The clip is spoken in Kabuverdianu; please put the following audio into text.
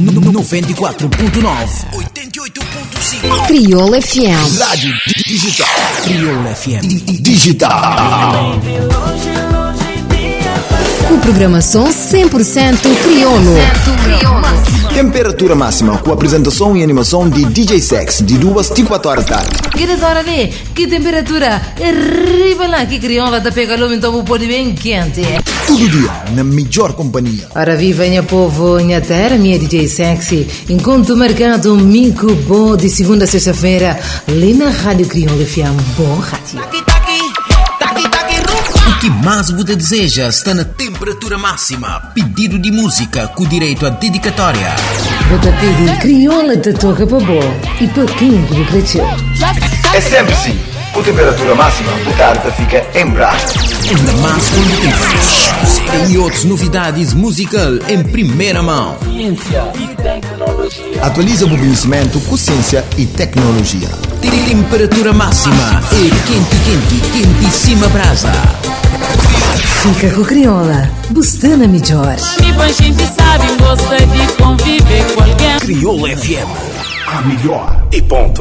94.9 88.5 Crioula FM. Rádio Digital. Crioula FM. Digital. Com programação 100% crioulo. Temperatura máxima com apresentação e animação de DJ Sex de 2 às 4 horas da tarde. Que hora de que temperatura arriba lá que crioula tá pega lume então o pôr bem quente. Todo dia, na melhor companhia. Ora viva, minha povo, minha terra, minha DJ Sexy. Encontro marcado, mico bom de segunda a sexta-feira, ali na Rádio Crioula FM. Bom rádio. O que mais você deseja está na temperatura máxima. Pedido de música com direito a dedicatória. Bota pedir crioula te toca para boa e para quem que cresceu. É sempre assim. Com temperatura máxima, o tarde fica em brasa. Ainda mais quando tem música e outras novidades musical em primeira mão. Atualiza o conhecimento com ciência e tecnologia. Temperatura máxima e quente, quente, quentíssima brasa. Fica com crioula, Bustana melhor. Mi gente sabe, gosta de conviver com alguém. Crioula FM. A melhor e ponto.